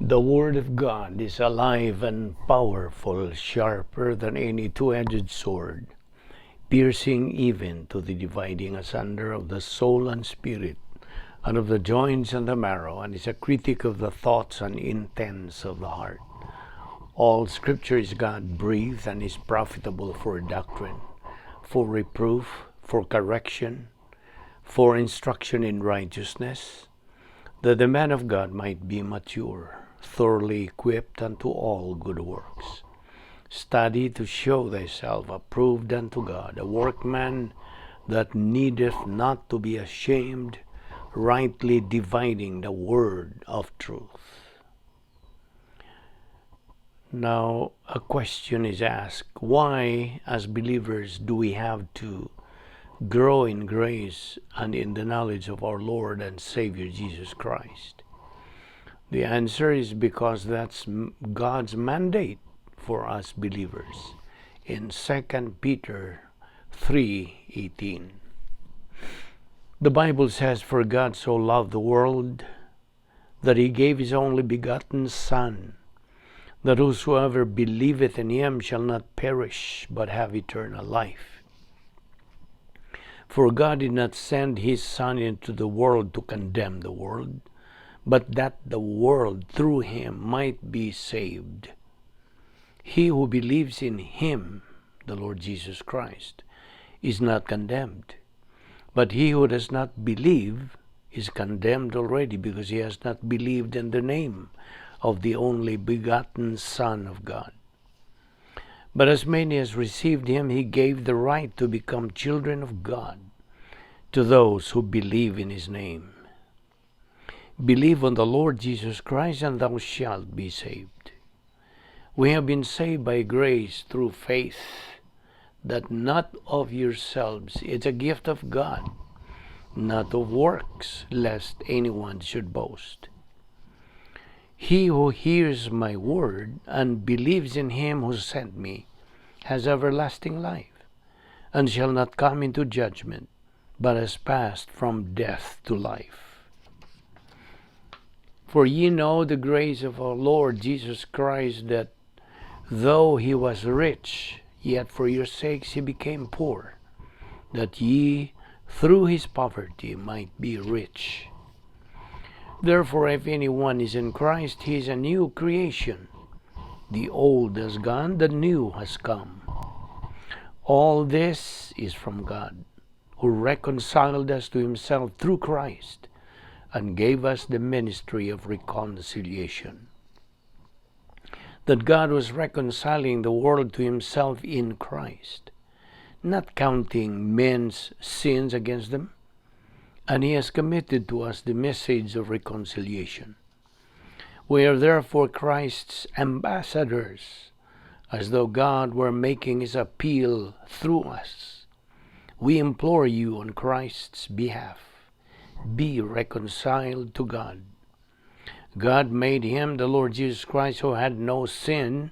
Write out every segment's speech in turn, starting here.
The Word of God is alive and powerful, sharper than any two-edged sword, piercing even to the dividing asunder of the soul and spirit, and of the joints and the marrow, and is a critic of the thoughts and intents of the heart. All Scripture is God breathed and is profitable for doctrine, for reproof, for correction, for instruction in righteousness, that the man of God might be mature, thoroughly equipped unto all good works. Study to show thyself approved unto God, a workman that needeth not to be ashamed, rightly dividing the word of truth. Now, a question is asked: why, as believers, do we have to grow in grace and in the knowledge of our Lord and Savior Jesus Christ? The answer is because that's God's mandate for us believers in 2 Peter 3:18. The Bible says, "For God so loved the world that he gave his only begotten Son, that whosoever believeth in him shall not perish, but have eternal life. For God did not send his Son into the world to condemn the world, but that the world through him might be saved. He who believes in him," the Lord Jesus Christ, "is not condemned. But he who does not believe is condemned already, because he has not believed in the name of the only begotten Son of God. But as many as received him, he gave the right to become children of God, to those who believe in his name. Believe on the Lord Jesus Christ, and thou shalt be saved." We have been saved by grace through faith, that not of yourselves, it's a gift of God, not of works, lest anyone should boast. He who hears my word and believes in him who sent me has everlasting life, and shall not come into judgment, but has passed from death to life. For ye know the grace of our Lord Jesus Christ, that though he was rich, yet for your sakes he became poor, that ye through his poverty might be rich. Therefore, if anyone is in Christ, he is a new creation. The old has gone, the new has come. All this is from God, who reconciled us to himself through Christ and gave us the ministry of reconciliation. That God was reconciling the world to himself in Christ, not counting men's sins against them, and he has committed to us the message of reconciliation. We are therefore Christ's ambassadors, as though God were making his appeal through us. We implore you on Christ's behalf, be reconciled to God. God made him, the Lord Jesus Christ, who had no sin,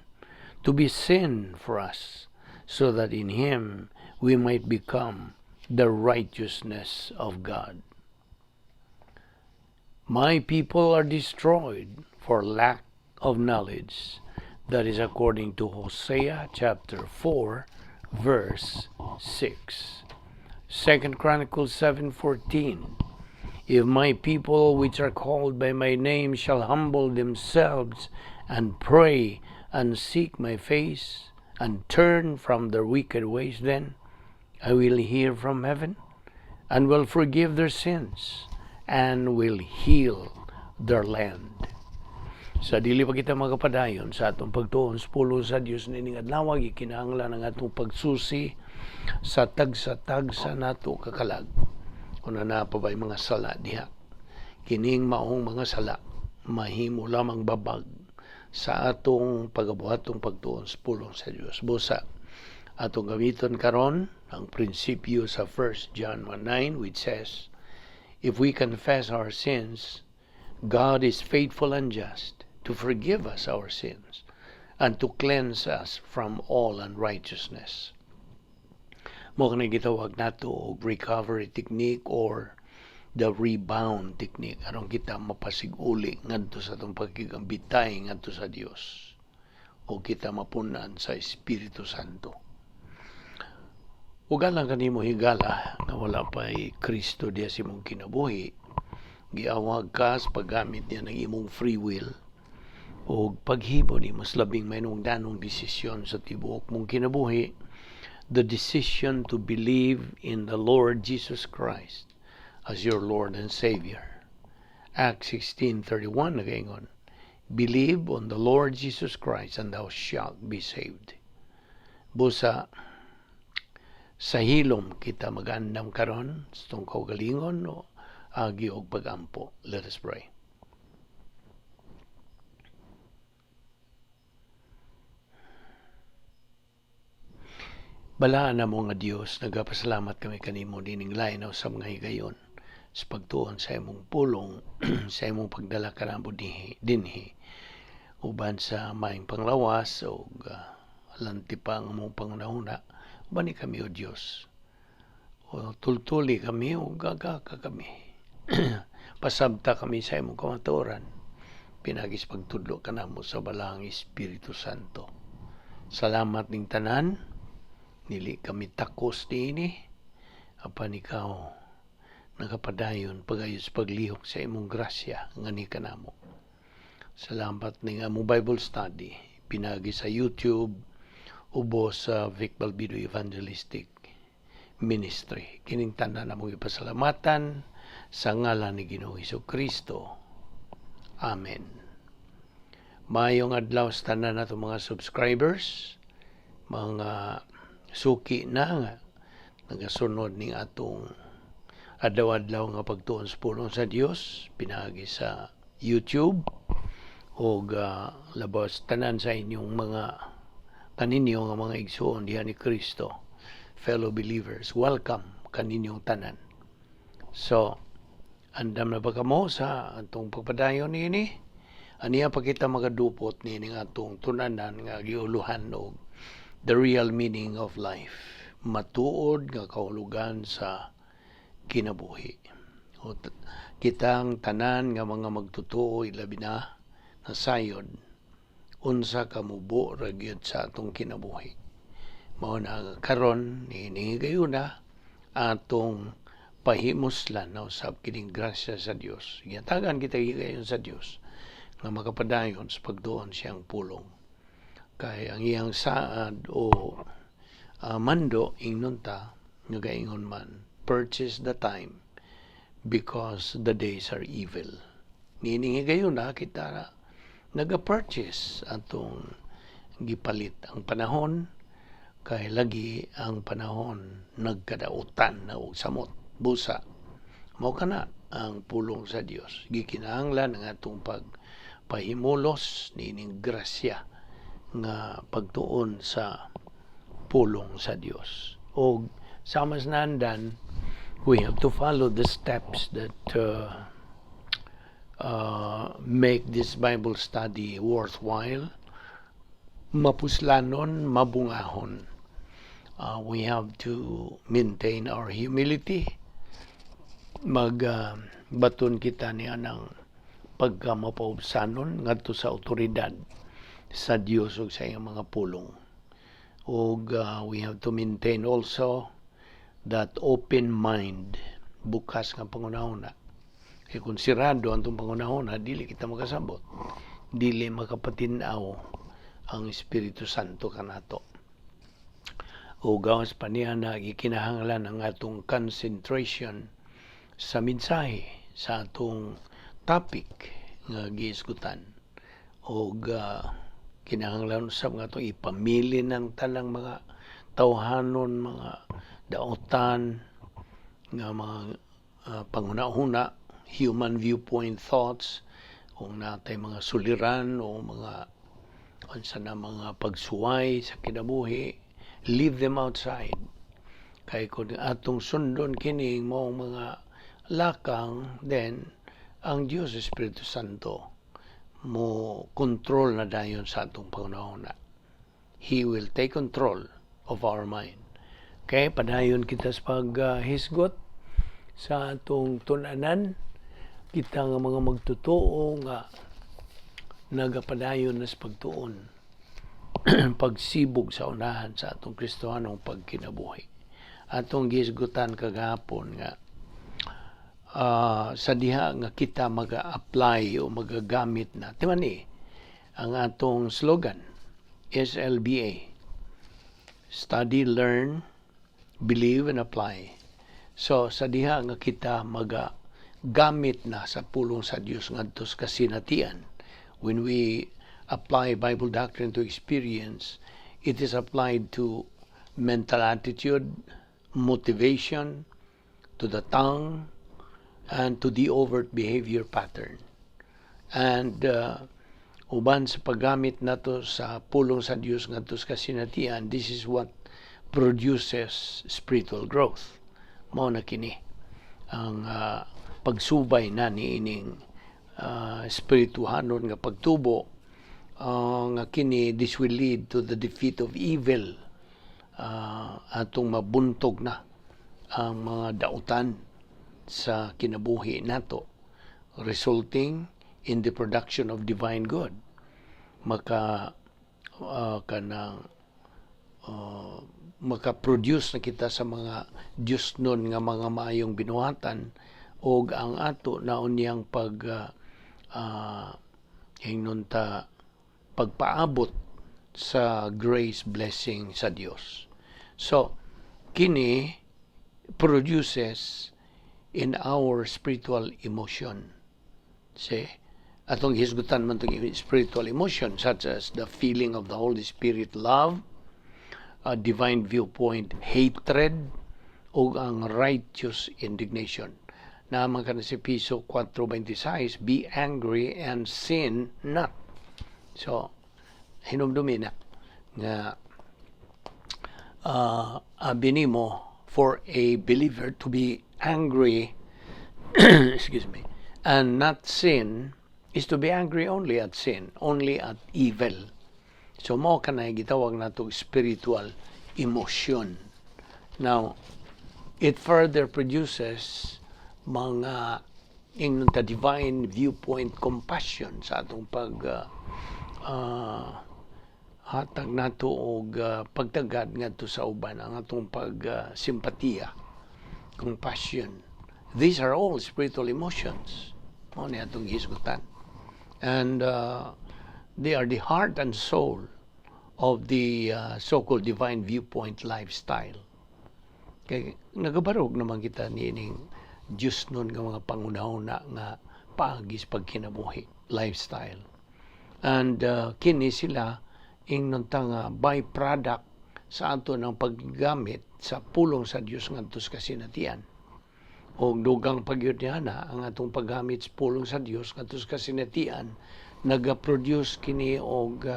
to be sin for us, so that in him we might become the righteousness of God. My people are destroyed for lack of knowledge. That is according to Hosea chapter 4 verse 6. 2 Chronicles 7:14: "If my people which are called by my name shall humble themselves and pray and seek my face and turn from their wicked ways, then I will hear from heaven and will forgive their sins and will heal their land." Sa dili pa kita magapadayon sa atong pagtuon sa pulong sa Dios nining adlaw, gikinahanglan ang atong pagsusi sa tagsa-tagsa nato ka kalag kung naa pa ba'y mga sala diha. Kining maong mga sala mahimo lamang babag sa atong pagabuhatong pagtuon sa pulong sa Dios. Busa atong gamiton karon ang prinsipyo sa 1 John 1:9, which says, "If we confess our sins, God is faithful and just to forgive us our sins and to cleanse us from all unrighteousness." Mao kani gitawag nato og recovery technique or The rebound technique aron kita mapasiguli ngadto sa atong pagkigambitay ngadto sa Dios o kita mapunan sa Espiritu Santo. Ug alang kanimo, higala, nga wala pa'y Kristo diya sa imong kinabuhi, giawhag ka sa paggamit niya ng imong free will o paghimo nimo sa labing mahinungdanong desisyon sa tibuok mong kinabuhi, the decision to believe in the Lord Jesus Christ as your Lord and Savior. Acts 16:31 nagaingon, "Believe on the Lord Jesus Christ and thou shalt be saved." Busa sa hilom kita magandam karon sa atong kaugalingon o agi og pagampo. Let us pray. Balaan namo nga Dios, nagapasalamat kami kanimo nining lain sa mga higayon sa pagtuon sa imong pulong, sa imong pagdala kanamo dinhi uban sa maayong panglawas ug lanti pa ang among panghunahuna. Ubani kami, o Dios, o tultuli kami ug gagaka kami. Pasabta kami sa imong kamatuoran pinaagi sa pagtudlo kanamo sa Balaang Espiritu Santo. Salamat ning tanan. Dili kami takos niini, apan ikaw nakapadayon pag-ayos, paglihok sa imong grasya nga ni kanamo. Salamat ning among Bible study pinaagi sa YouTube ubos sa Vic Balbido Evangelistic Ministry. Kining tanan among ipasalamatan sa ngalan ni Ginoong Kristo. Amen. Maayong adlaw sa tanan nato mga subscribers, mga suki na nga nagasunod ning atong adlaw-adlaw nga pagtuon sa pulong sa Dios pinaagi sa YouTube og labas tanan sa inyong mga kaninyo nga mga igsuon diha ni Kristo, fellow believers, welcome kaninyong tanan. So andam na ba kamo sa atong pagpadayon niini? Aniya pa kita magadupot niini nga atong tunanan nga giuluhan og the real meaning of life, matuod nga kahulugan sa kinabuhi. O, kitang tanan nga mga magtotoo, ilabi na nasayod unsa ka mubo ra gyud sa atong kinabuhi. Mao na karon niini higayuna atong pahimuslan na usab kining grasya sa Dios. Gihatagan kita higayon sa Dios nga makapadayon sa pagtuon siyang pulong. Kay ang iyang saad o mando, ingnon ta, nagaingon man, "Purchase the time because the days are evil." Niining higayuna kita na naga-purchase, atong gipalit ang panahon kay lagi ang panahon nagkadautan na og samot. Busa mao kana ang pulong sa Dios, gikinahanglan ang atong pagpahimulos niining grasya nga pagtuon sa pulong sa Dios. Og sama sa naandan, we have to follow the steps that make this Bible study worthwhile, mapuslanon, mabungahon. We have to maintain our humility. Mag baton kita niya ng pagkamapaubsanon ngadto sa otoridad sa Dios ug sa iyang mga pulong. Ug we have to maintain also that open mind, bukas nga panghunahuna. Kay kung sirado ang atong panghunahuna, dili kita makasabot. Dili makapatin-aw ang Espiritu Santo kanato. O gawas pa niya na gikinahanglan ang atong concentration sa mensahe, sa atong topic nga giisgutan. Og kinahanglan usab nga atong ipamili ng tanang mga tawhanon, mga daotan nga mga panghuna-huna, human viewpoint thoughts, kung natay mga suliran o mga unsa na mga pagsuway sa kinabuhi, leave them outside. Kay kung atong sundon kining maong mga lakang, then ang Dios Espiritu Santo mo control na dayon sa atong panghuna. He will take control of our mind. Okay, padayon kita sa paghisgot. Sa atong tun-anan, kita nga mga magtotoo nga nagapadayon na sa pagtuon, pagsibog sa unahan sa atong Kristohanong pagkinabuhi. Atong gihisgutan kagahapon nga sa diha nga kita maga-apply o magagamit na. Timan ni, ang atong slogan, SLBA, Study, Learn, Believe, and Apply. So, sa diha nga kita maga gamit na sa pulong sa Dios ngadto sa kasinatian. When we apply Bible doctrine to experience, it is applied to mental attitude, motivation, to the tongue, and to the overt behavior pattern. And uban sa paggamit nato sa pulong sa Dios ngadto sa kasinatian, this is what produces spiritual growth. Mao na kini ang pagsubay na niining espirituhanon nga pagtubo nga kini, this will lead to the defeat of evil, atong mabuntog na ang mga dautan sa kinabuhi nato, resulting in the production of divine good. Maka kanang maka-produce na kita sa mga Diyos nun nga mga maayong binuhatan og ang ato na unyang pag ingnon ta pagpaabot sa grace blessing sa Dios. So kini produces in our spiritual emotion. See? Atong hisgutan man tong spiritual emotion such as the feeling of the Holy Spirit love, a divine viewpoint hatred, ug ang righteous indignation. Naman ka na sa Epeso 4:26, "Be angry and sin not." So, hinumdumi na nga abi nimo, for a believer to be angry, excuse me, and not sin is to be angry only at sin, only at evil. So mao kanay gitawag nato spiritual emotion. Now, it further produces mga ingnon ta divine viewpoint compassion sa atong pag hatag nato og pagtagad ngadto sa uban, ang atong pag simpatiya, compassion. These are all spiritual emotions. Mao ni atong hisgutan and they are the heart and soul of the so-called divine viewpoint lifestyle, kay nagabarog naman kita niining Diyos nun nga mga pangunahuna nga paagi sa pagkinabuhi, lifestyle. And kini sila ingnon ta nga byproduct sa ato ng paggamit sa pulong sa Dios ngadto sa kasinatian. O dugang pagyud niya na ang atong paggamit sa pulong sa Dios ngadto sa kasinatian, naga-produce kini og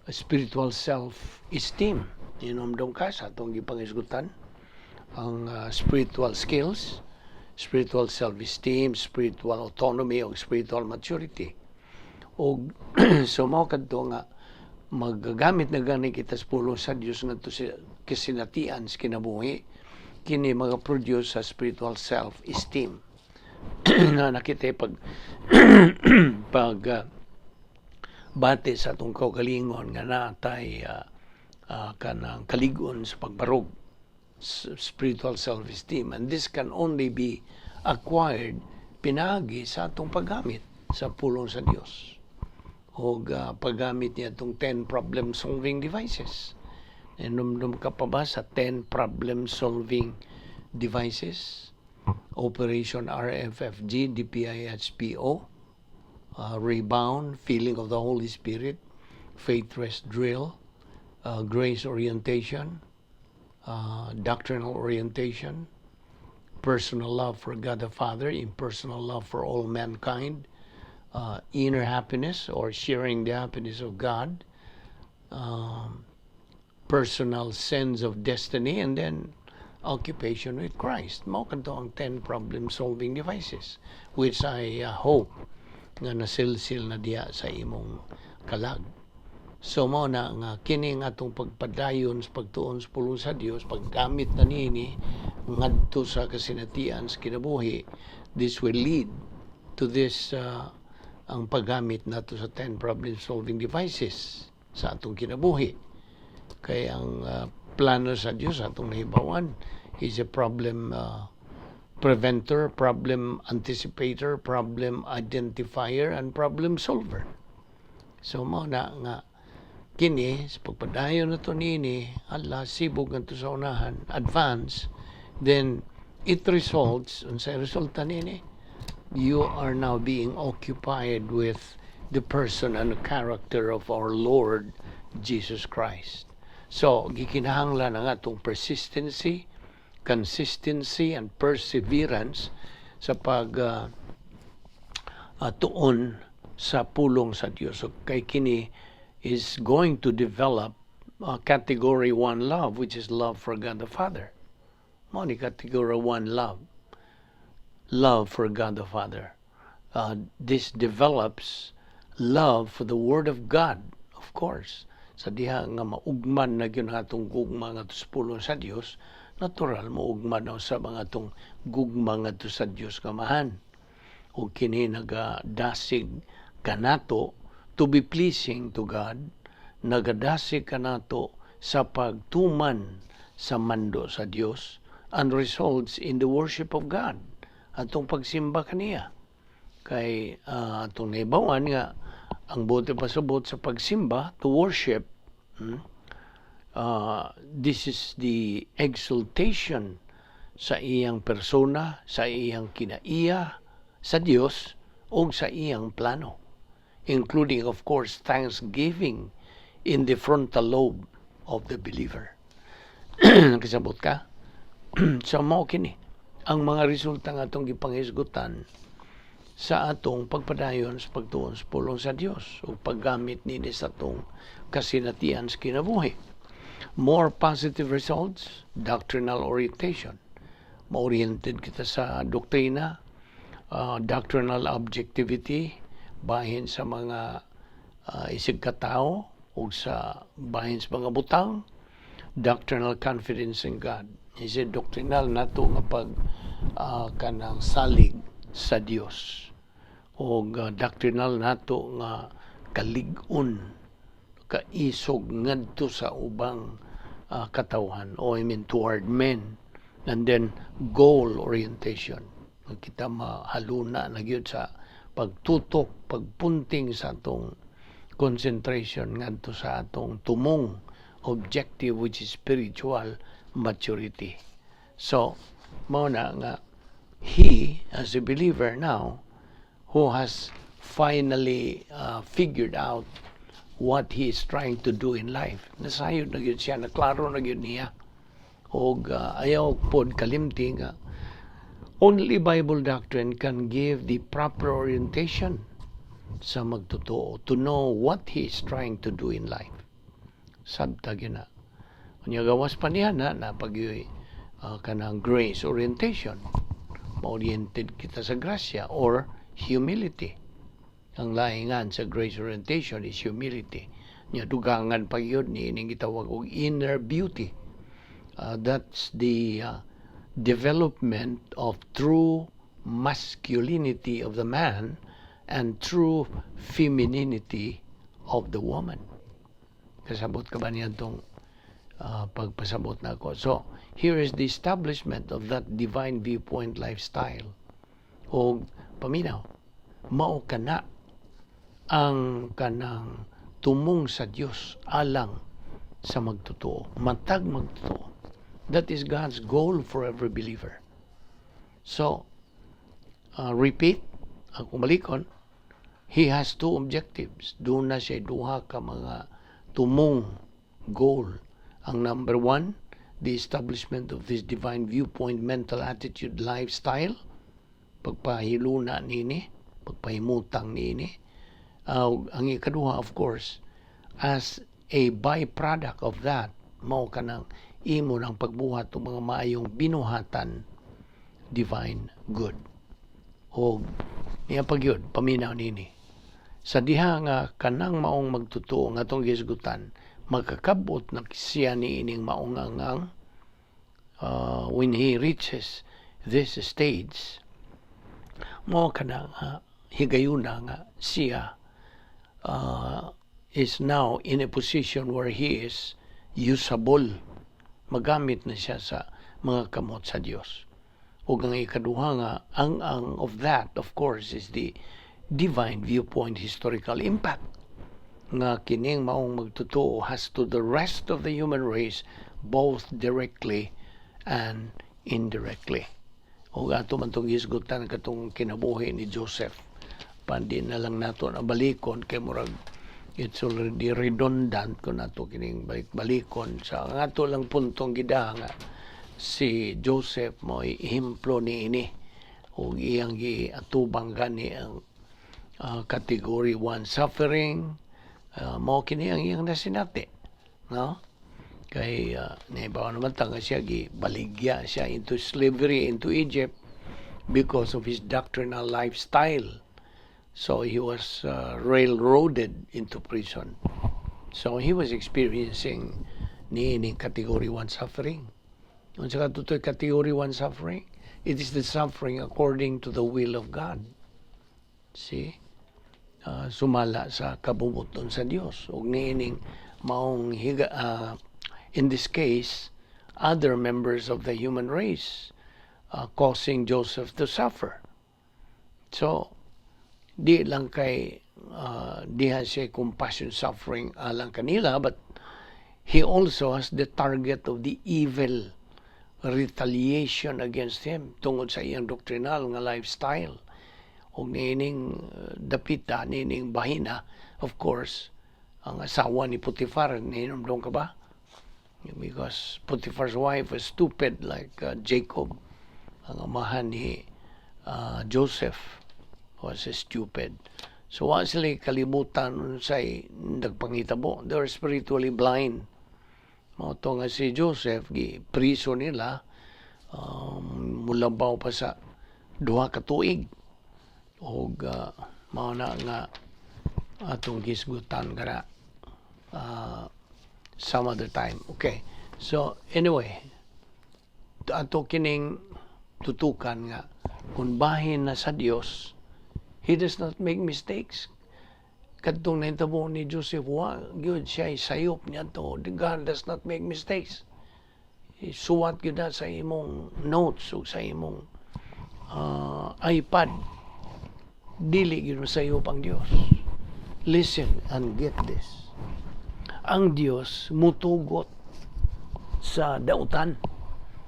spiritual self-esteem. Inomdom ka sa atong gipangisgutan ang spiritual skills, spiritual self-esteem, spiritual autonomy o spiritual maturity. O so mao kadto nga magagamit na gani kita sa pulong sa Dios ngadto sa kasinatian sa kinabuhi, kini mga-produce sa spiritual self-esteem na nakita pag pag bati sa atong kaugalingon nga naatay kanang kaligon sa pagbarog, spiritual self-esteem, and this can only be acquired pinaagi sa atong paggamit sa pulong sa Dios o paggamit niya itong 10 problem solving devices. Hinumdum ka pa ba sa 10 problem solving devices? Operation RFFG, DPIHPO, Rebound, Feeling of the Holy Spirit, Faith Rest Drill, Grace Orientation, Doctrinal Orientation, Personal Love for God the Father, Impersonal Love for all mankind, Inner Happiness or Sharing the Happiness of God, Personal Sense of Destiny, and then Occupation with Christ. Mao kadto ang 10 problem-solving devices, which I hope nga nasilsil na diya sa imong kalag. So mao na nga kini ang atong pagpadayon sa pagtuon sa pulong sa Dios, paggamit na niini, ngadto sa kasinatian sa kinabuhi. This will lead to this ang paggamit nato sa 10 problem solving devices sa atong kinabuhi. Kay ang plano sa Dios, atong nahibawan, is a problem preventer, problem anticipator, problem identifier, and problem solver. So mao na nga kini sa pagpadayon nato niini, ala sibog ngadto sa unahan, advance, then it results, unsay resulta niini? You are now being occupied with the person and the character of our Lord Jesus Christ. So, gikinahanglan ang atong persistency, consistency, and perseverance sa pag tuon sa pulong sa Dios. So, kay kini is going to develop category 1 love, which is love for God the Father. Mao ni category 1 love. Love for God the Father. This develops love for the Word of God, of course. Sa diha nga maugman na gyud atong gugma ngadto sa pulong sa Dios, natural maugman na sa mga atong gugma ngadto sa Dios nga Amahan. Ug kini nagadasig kanato to be pleasing to God, nagadasig kanato sa pagtuman sa mando sa Dios, and results in the worship of God, atong pagsimba kaniya. Kay atong nahibawan nga ang buot pasabot sa pagsimba, to worship, this is the exaltation sa iyang persona, sa iyang kinaiya sa Dios o sa iyang plano, including, of course, thanksgiving in the frontal lobe of the believer. Nakasabot ka? So mao kini ang mga resulta nga atong gipanghisgutan sa atong pagpadayon sa pagtuon sa pulong sa Dios o paggamit nini sa atong kasinatian sa kinabuhi. More positive results, doctrinal orientation. Ma-oriented kita sa doktrina, doctrinal objectivity, bahin sa mga isig katao o sa bahin sa mga butang, doctrinal confidence in God. Is doctrinal nato nga pag kanang salig sa Dios o doctrinal nato nga kalig-on, kaisog ngadto sa ubang katawhan o, I mean, toward men. And then goal orientation, kita mahaluna na gyud sa pagtutok, pagpunting sa atong concentration ngadto sa atong tumong objective, which is spiritual maturity. So mao na nga he, as a believer now who has finally figured out what he is trying to do in life. Nasayod na gyud siya, naklaro na gyud niya. Og ayaw pod kalimti nga only Bible doctrine can give the proper orientation sa magtotoo to know what he is trying to do in life. Sabta gyud na. Unya gawas pa niya na napagyoy kanang grace orientation. Ma-oriented kita sa grasya or humility. Ang laingan sa grace orientation is humility. Nya dugangan pa gyud ni ining gitawag og inner beauty. That's the development of true masculinity of the man and true femininity of the woman. Kasabot ka ba niya itong pagpasabot na ako? So, here is the establishment of that divine viewpoint lifestyle. O paminaw, mao kana ang kanang tumong sa Dios alang sa magtotoo, matag magtotoo. That is God's goal for every believer. So, repeat, ang kumalikon, he has two objectives. Duna siya duha ka mga tumong goal. Ang number one, the establishment of this divine viewpoint, mental attitude, lifestyle, pagpahiluna nini, pagpahimutang nini. Ang ikaduha, of course, as a byproduct of that, mao kanang imo ng pagbuhat ng mga maayong binuhatan, divine good. O niya pagyud, paminaw nini. Sa diha nga kanang maong magtotoo nga atong gisgutan, makakabot na siya ni ining maong ang When he reaches this stage, mao kana nga higayuna nga siya is now in a position where he is usable. Magamit na siya sa mga kamot sa Dios. Ug ang ikaduha nga ang of that, of course, is the divine viewpoint historical impact nga kining maong magtotoo has to the rest of the human race, both directly and indirectly. Ug ato man tong gisgutan katong kinabuhi ni Joseph. Pandi na lang nato na balikon kay murag it's already redundant kung nato kining balik-balikon. Sa ang ato lang puntong gida nga si Joseph mo ehemplo niini ug iyang giatubang gani ang category 1 suffering. Mao kini ang iyang nasinati, no? Kay naibaw naman ta nga siya gibaligya siya into slavery into Egypt because of his doctrinal lifestyle. So he was railroaded into prison. So he was experiencing niini category 1 suffering. Unsa katutoy category 1 suffering? It is the suffering according to the will of God. See? Sumala sa kabubut-on sa Dios. Ug niining maong higa, in this case, other members of the human race causing Joseph to suffer. So, di lang kay diha siya compassion suffering alang kanila, but he also has the target of the evil retaliation against him tungod sa iyang doctrinal nga lifestyle. Ug niining dapita, niining bahina, of course, ang asawa ni Potiphar. Nihinumdum ka ba? Because Potiphar's wife was stupid like Jacob, ang amahan ni Joseph, was stupid. So wa sila kalibutan unsay nagpangitabo. They were spiritually blind. Mao to nga si Joseph gi priso nila mulabaw pa sa 2 ka tuig. Og mao na nga atong gisgutan kana some other time. Okay. So anyway, ato kining tutukan nga kung bahin na sa Dios, He does not make mistakes. Kadtong nahitabo ni Joseph, wa gyud siya sayop niya to. God does not make mistakes. Suwat gyud na sa imong notes o sa imong iPad. Dili gyud masayop ang Dios. Listen and get this. Ang Dios mutugot sa dautan.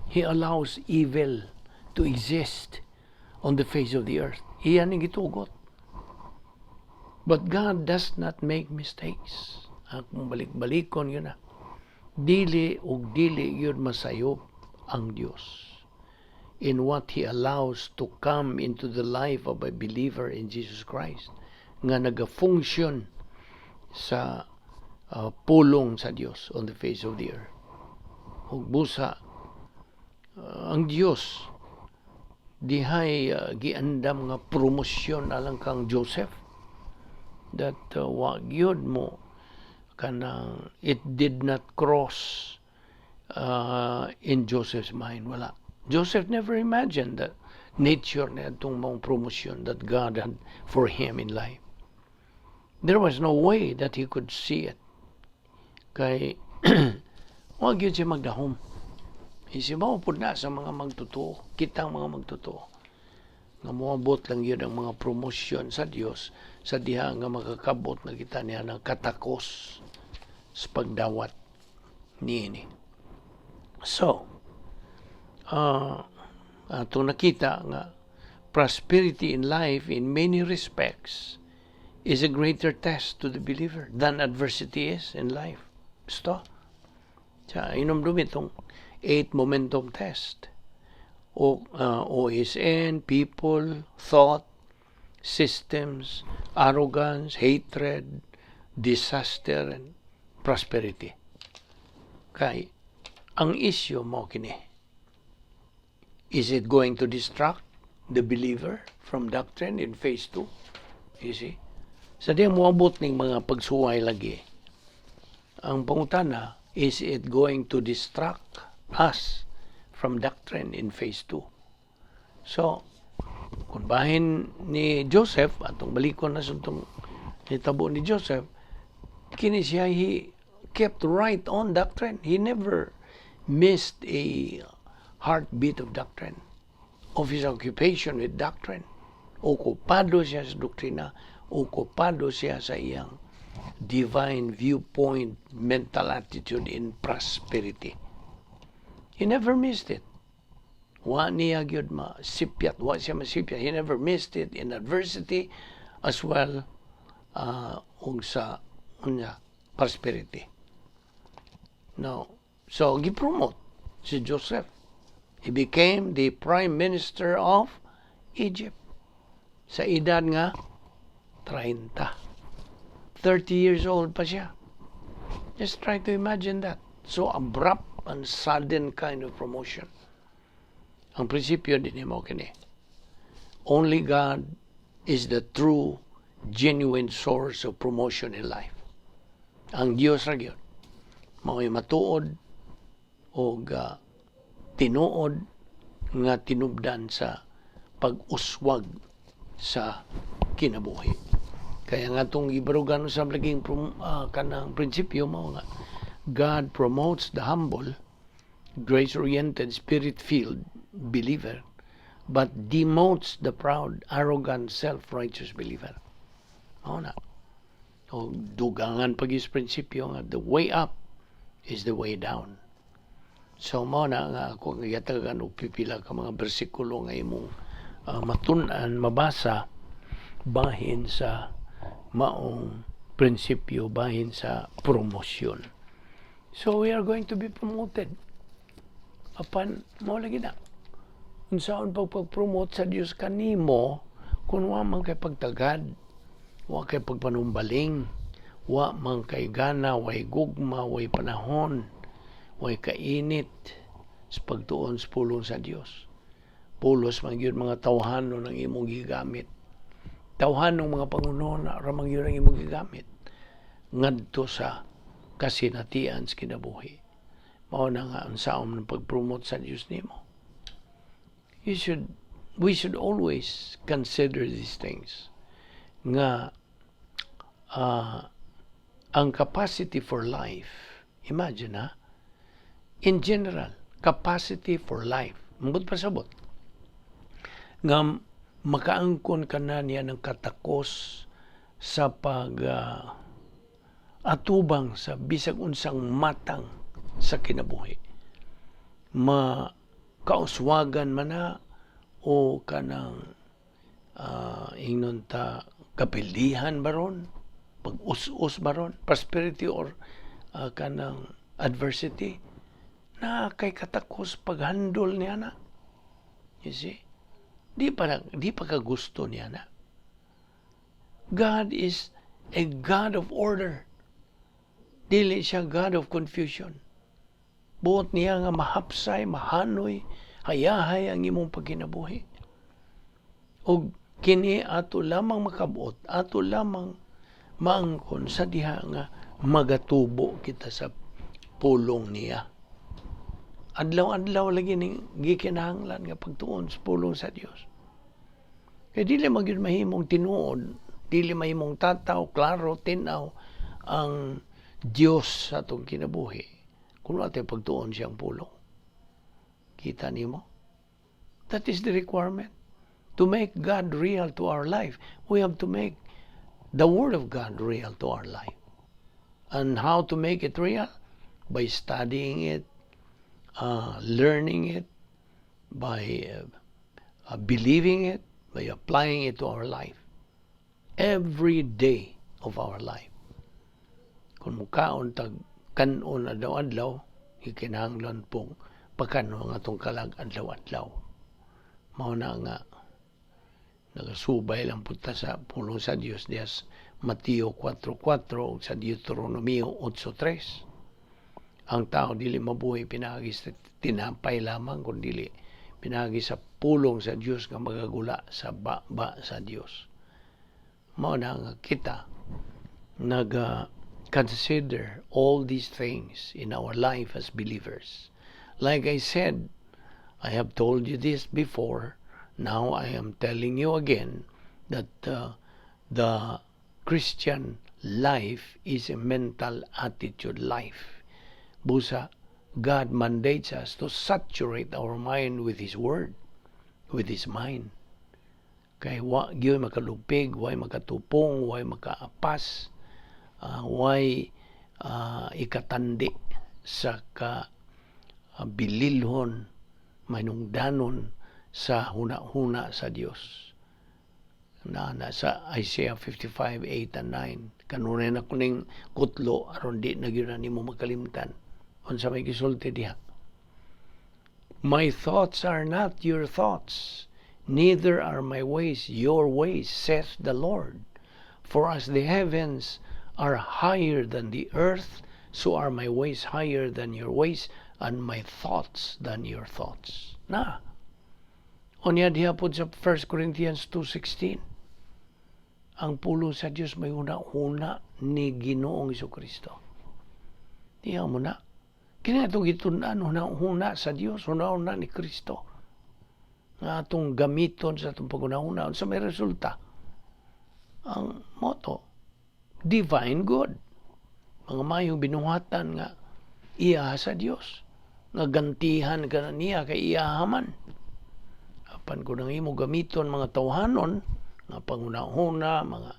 He allows evil to exist on the face of the earth. Iyan ang gitugot. But God does not make mistakes. Akong balik-balikon gyud na. Dili ug dili gyud masayop ang Dios in what He allows to come into the life of a believer in Jesus Christ nga naga-function sa pulong sa Dios on the face of the earth. Ug busa ang Dios dihay giandam nga promosyon alang kang Joseph that wa gyud mo kanang it did not cross in Joseph's mind. Wala. Joseph never imagined that nature na itong maong promosyon that God had for him in life. There was no way that he could see it. Kay wa gyud siya magdahom. Isibaw pud na sa mga magtotoo, kitang mga magtotoo nga moabot lang gyud ang mga promosyon sa Dios sa diha nga makakabot na kita niya ng katakos sa pagdawat niini. So, atong nakita nga prosperity in life in many respects is a greater test to the believer than adversity is in life. Basta. Sa hinumdum itong eight momentum test. O, OSN, people, thought, systems, arrogance, hatred, disaster, and prosperity. Kay, ang issue mo kini, is it going to distract the believer from doctrine in phase 2? You see? Sa di moabot ning mga pagsuway lagi, ang pangutana, is it going to distract us from doctrine in phase 2. So, kung bahin ni Joseph, atong balikon na sa itong nitabo ni Joseph, kini siya, he kept right on doctrine. He never missed a heartbeat of doctrine, of his occupation with doctrine. Okupado siya sa doktrina, okupado siya sa iyang divine viewpoint, mental attitude in prosperity. He never missed it. Wa niya gyud masipyat, wa siya masipyat. He never missed it in adversity as well ug sa unya prosperity. Now, so gipromote si Joseph. He became the prime minister of Egypt sa edad nga 30. 30 years old pa siya. Just try to imagine that. So abrupt and sudden kind of promotion. Ang prinsipyo din mo kini. Only God is the true, genuine source of promotion in life. Ang Dios ra gyud mao'y matuod og tinuod nga tinubdan sa pag-uswag sa kinabuhi. Kaya nga itong gibarugan sa laging kanang prinsipyo mao nga God promotes the humble, grace-oriented, spirit-filled believer, but demotes the proud, arrogant, self-righteous believer. Mao na. O dugangan pag is prinsipyo nga the way up is the way down. So mao na nga ako nga giyatagan og pipila ka mga bersikulo nga imong matun-an, mabasa bahin sa maong prinsipyo bahin sa promosyon. So we are going to be promoted. Apan mao lagi na. Unsaon pag pag-promote sa Dios kanimo kung wa man kay pagtagad, wa kay pagpanumbaling, wa man kay gana, way gugma, way panahon, way kainit sa pagtuon sa pulong sa Dios? Pulos man gyud mga tawhanon ang imong gigamit. Tawhanong mga pangununa ra man gyud ang imong gigamit ngadto sa kasinatian sa kinabuhi. Mao na nga unsaon ng pag-promote sa Dios nimo? You should we should always consider these things nga ang capacity for life, imagine ha, in general, capacity for life, mabot pasabot nga makaangkon ka na niya ng katakos sa pag atubang sa bisag unsang matang sa kinabuhi, ma kauswagan man na o kanang ingnon ta kapilihan baron, pag-us-us baron, prosperity or kanang adversity na kay katakos paghandol niya na. You see, di pa ka gusto niya na. God is a God of order. Dili siya God of confusion. Buot niya nga mahapsay, mahanoy, hayahay ang imong pagkinabuhi. Og kini ato lamang makabot, ato lamang maangkon sa diha nga magatubo kita sa pulong niya. Adlaw-adlaw lagi ning gikinahanglan nga pagtuon sa pulong sa Dios. Kay dili man gyud mahimong tinuod, dili mahimong tataw, klaro, tin-aw ang Dios sa atong kinabuhi kung wala tayo pagtuon siyang pulong. Kita nimo? That is the requirement. To make God real to our life, we have to make the Word of God real to our life. And how to make it real? By studying it, learning it, by believing it, by applying it to our life. Every day of our life. Kung mukaon tag kanon adlaw-adlaw, ikinahanglan pong pakanon ang atong kalag adlaw-adlaw. Mao na nga nagasubay lang pud ta sa pulong sa Dios diya sa Mateo 4.4 ug sa Deuteronomio 8.3. Ang tao dili mabuhi pinaagi sa tinapay lamang, kun dili pinaagi sa pulong sa Dios nga magagula sa baba sa Dios. Mao na nga kita naga consider all these things in our life as believers. Like I said, I have told you this before. Now I am telling you again that the Christian life is a mental attitude life. Busa, God mandates us to saturate our mind with His Word, with His mind. Kay wa gyud makalupig, way makatupong, way makaapas, way ikatandi sa ka bililhon, manungdanon sa huna-huna sa Dios. Na sa Isaiah 55, 8 and 9. Kanunay na kuning kutlo aron di na gyud na nimo makalimtan. Unsa may gisulti diha? "My thoughts are not your thoughts, neither are my ways your ways, saith the Lord. For as the heavens are higher than the earth, so are my ways higher than your ways, and my thoughts than your thoughts." Na. Unya diha pod sa 1 Corinthians 2:16. Ang pulong sa Dios may huna-huna ni Ginoong Kristo. Diha mo na. Kini atong gitun-an, huna-huna sa Dios, huna-huna ni Kristo. Nga atong gamiton sa atong paghuna-huna, unsa may resulta? Ang motto, divine good. Mga mayong binuhatan nga iya sa Dios. Nga gantihan ka na niya kay iya man. Apan kung ang imo gamiton mga tawhanon, nga panghuna-huna, mga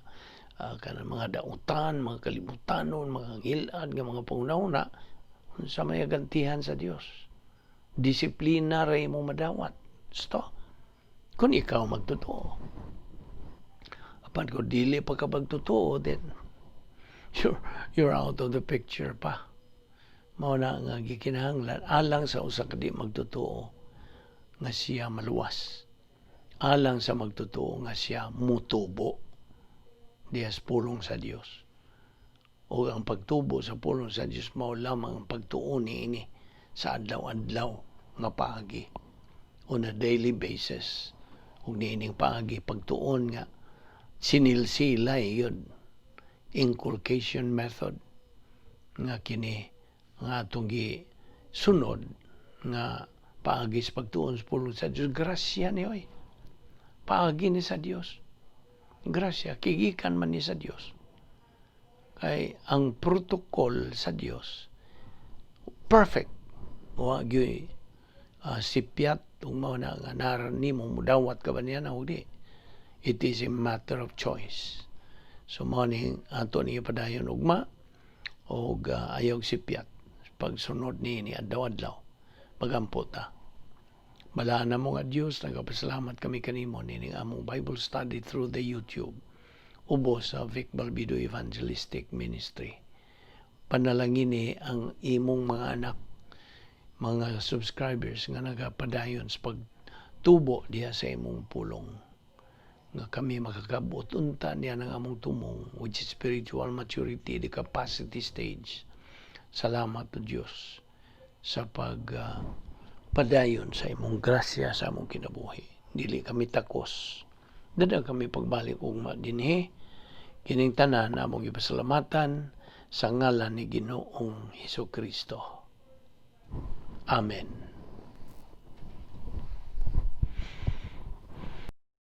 kanang mga dautan, mga kalibutanon, mga ngilad nga mga panghuna-huna, unsa may gantihan sa Dios? Disiplina ra imo madawat. Sto. Kung ikaw magtotoo. Apan kung dili pa ka magtotoo, then you're out of the picture pa. Mao na nga gikinahanglan alang sa usa ka di magtotoo nga siya maluwas. Alang sa magtotoo nga siya mutubo diha sa pulong sa Dios. O ang pagtubo sa pulong sa Dios mao lamang ang pagtuon niini sa adlaw-adlaw nga paagi, on a daily basis. Ug niining paagi pagtuon nga sinilsilay yun, inculcation method nga kini nga atong gi sunod nga paagi sa pagtuon sa pulong sa Dios, grasya ni oy. Paagi ni sa Dios. Grasya gikan man ni sa Dios. Kay ang protocol sa Dios perfect. Wa gyud sipyat ug mao na nga naran nimo mudawat ka ba niya na di. It is a matter of choice. So mao ni ato ni padayon ugma og ayaw sipyat pagsunod ni adlaw-adlaw. Magampo ta. Balaan mo nga Dios, nagapasalamat kami kanimo nining among Bible study through the YouTube ubos sa Vic Balbido Evangelistic Ministry. Panalangini ang imong mga anak, mga subscribers nga nagapadayon sa pagtubo diha sa imong pulong. Nga kami makakabot unta niya ng among tumong, which is spiritual maturity, the capacity stage. Salamat to Dios sa pag padayon sa imong grasya sa among kinabuhi. Dili kami takos. Dada kami pagbalik ugma dinhi. Kining tanan among ipasalamatan sa ngalan ni Ginoong Hesus Kristo. Amen.